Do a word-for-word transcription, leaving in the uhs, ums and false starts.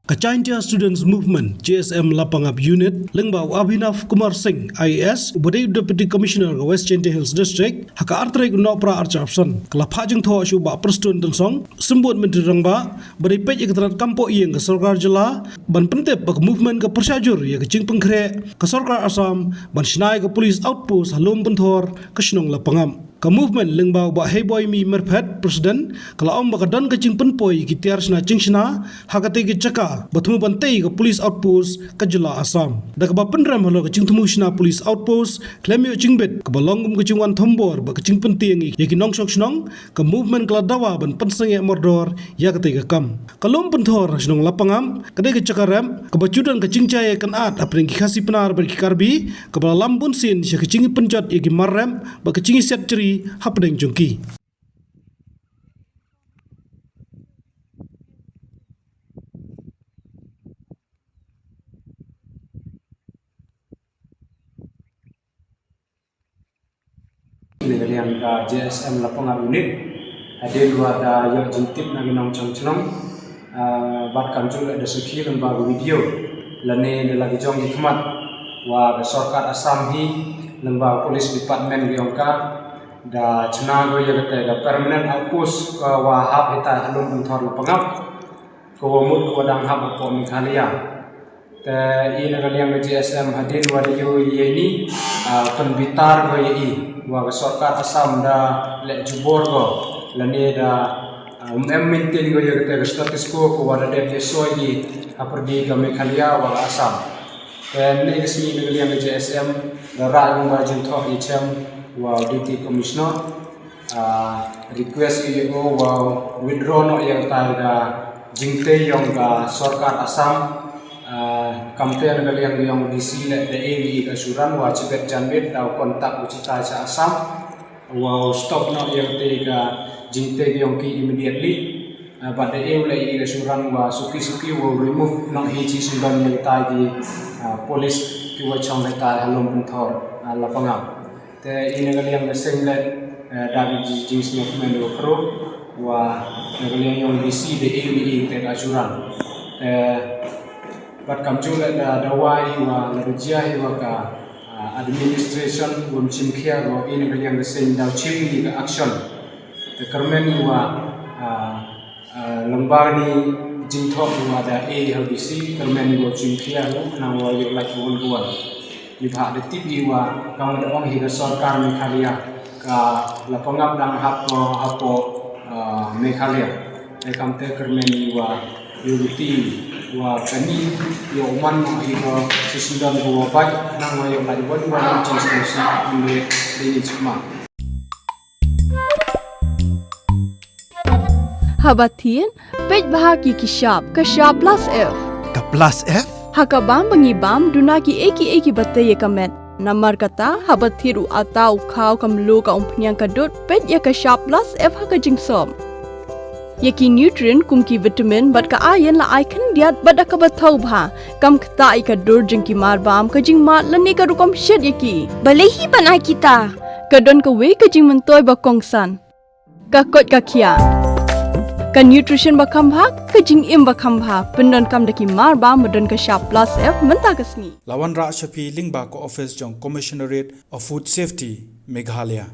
Ka Jaintia Students Movement, J S M Lapangap Unit, lyngba u Abhinav Kumar Singh, I A S, uba dei u Deputy Commissioner ka West Jaintia Hills District, ha ka artarik u Nohprah archapson, ka la phah jingthoh sha u Bah Prestone Tynsong, Symbud Myntri Rangbah, ba dei peit ïa ka tnat kam poh ïing ka sorkar jylla, ban pyntip ba ka movement ka pyrshah jur ïa ka jingpynkhreh ka sorkar Assam ban shna ïa ka police outpost ha Lum Pynthor ka shnong Lapangap. Ka movement lyngba u Bah Heiboimi Myrphet, President, ka la ong ba ka don ka jingpynpoi ïa ki tiar shna jingshna ha katei ka jaka ba thmu ban tei ïa ka police outpost ka jylla Assam. Da kaba pynrem halor ka jingthmu shna police outpost, khlem ïoh jingbit, kaba long kum ka jingwan thombor bad ka jingpyntieng ïa ki nongshong shnong, ka movement ka la dawa ban pynsangeh mardor ïa katei ka kam. Ka Lum Pynthor ha shnong Lapangap ka dei ka jaka rep kaba ju don ka jingjia ïakynad hapdeng ki Khasi Pnar bad ki Karbi, kaba la lam bunsien sha ka jingpynjot ïa ki mar rep bad ka jingsiat jri hapdeng jong ki. Na ka liang ka J S M Lapangap Unit, hadien wa da ïoh jingtip na ki nongshong shnong, ah, bad kumjuh la da sakhi lyngba ka video, lane da la ki jong ki khmat, wa ka sorkar Assam hi, lyngba ka police department ka jong ka, da shna ko ïa kata ka permanent outpost ka wa hap hitai ha Lum Pynthor Lapangap, ka wa mut ka wa dang hap hapoh Meghalaya. Te i na ka liang ka J S M hadien wa da ïoh ïa ini, ah, pynbitar ko ïa i, wa ka sorkar Assam da leh jubor ko, lane da, ah, um em maintain ko ïa kata ka status quo ka wa da dep ïasoi ki hapyrdi ka Meghalaya wa ka Assam. Te ne ka sngi na ka liang ka J S M da rah lyngba jingthoh ïa chem wa Deputy Commissioner, ah, request ïa u wa withdraw noh ïa kata ka jingtei yong ka sorkar Assam, ah, kamte na ka liang yong D C le da e ïa ka assurance wa chibet janbet da contact u chitai cha Assam, wa stop noh ïa kata ka jingtei yong ki immediately, ah, bad da e u le ïa ka assurance wa suki suki wa remove noh hi chi sindon ïa kata ki, ah, police ki wa chong kata ha Lum Pynthor, ah, Lapangap. Te i na ka liang ka seng le, eh, da ka ji-, jingsngewkmen wa kro, wa na ka liang yong D C da e ïa kata ka assurance. Te bad kumjuh le da, da wa i wa la da jia i wa ka, ah, administration wa mchim khia wa i na ka liang ka seng da chim i ka action. Te kyrmen i wa, ah, ah, lyngba ni jingthoh i wa da e ha D C, kyrmen i wa chim khia u, nang wa ïoh lait ka wan ka wan. Ni bha da tip i wa, ka wa da ong hi ka sorkar Meghalaya, ka Lapangap dang hap ko hapoh, ah, Meghalaya. Te kamte kyrmen i wa ïoh ti wa kani ïoh man ma i ko sisindon ko wa bai nang wa ïoh lait wan wan jing sisi amre de ni chma. Haba thied, peit bha ki ki shap, ka shap plus F. Ka plus F? Ha ka bam ba ngi bam, duna ki ei ki ei ki ba tei ïa ka met. Namar kata, haba thied u ata, u khaw, ka mluh, ka umphniang, ka dud, peit ïa ka shap plus F ha ka jingsop. Ïa ki nutrient kum ki vitamin bad ka iron la ai khyndiat bad da kaba thaw bha. Kam ktah ïa ka dur jong ki mar bam, ka jingmad lane ka rukom shet ïa ki. Balei hi ban ai kita? Ka don kawei ka jingmyntoi ba kongsan. Ka koit ka khiah. Ka nutrition ba kham bha, ka jingim ba kham bha. Pyndonkam da ki mar bam ba don ka shap plus F mynta ka sngi. La wanrah sha phi lyngba ka office jong Commissionerate of Food Safety, Meghalaya.